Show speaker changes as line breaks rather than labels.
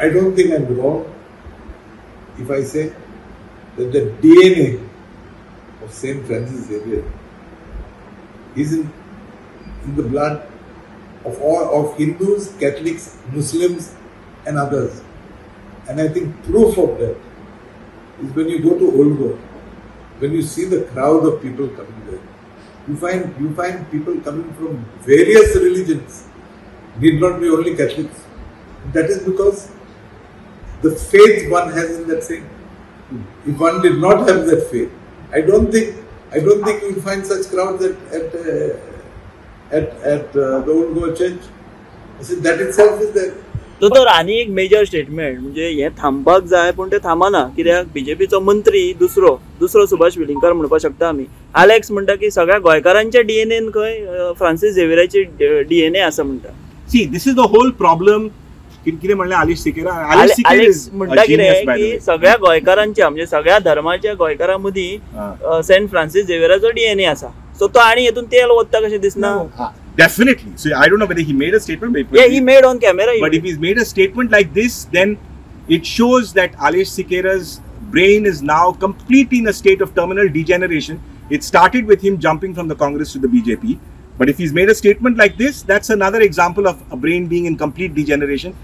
I don't think I am wrong if I say that the DNA of Saint Francis Xavier is in the blood of all of Hindus, Catholics, Muslims and others. And I think proof of that is when you go to Old Goa, when you see the crowd of people coming there, you find people coming from various religions, need not be only Catholics. That is because the faith one has in that saint. If one did not have that faith, I don't think you will find such crowds at the Old Goa Church. I said that itself is there.
दोतोर, आनी एक major statement म्हणजे हें थांबपाक जाय, पूण तें थांबना कित्याक बीजेपीचो मंत्री दुसरो दुसरो सुभाष वेलिंगकार म्हणपाक शकता आमी, आलेक्स म्हणटा की सगळ्या गोंयकारांच्या डीएनएन खंय फ्रांसीस झेवियराची डीएनए आसा म्हणटा.
See, this is the whole problem. कितें म्हणलें आलेश सिकेरा?
आलेक्स म्हणटा कितें की सगळ्या गोंयकारांच्या, म्हणजे सगळ्या धर्माच्या गोंयकारां मदीं सेंट फ्रांसीस झेवियराचो डीएनए आसा. सो तो आनी हितून तेल ओत्ता कशें दिसना?
Definitely. So I don't know whether he made a statement. But
Yeah, he made on camera.
But if he's made a statement like this, then it shows that Alesh Sequeira's brain is now completely in a state of terminal degeneration. It started with him jumping from the Congress to the BJP. But if he's made a statement like this, that's another example of a brain being in complete degeneration.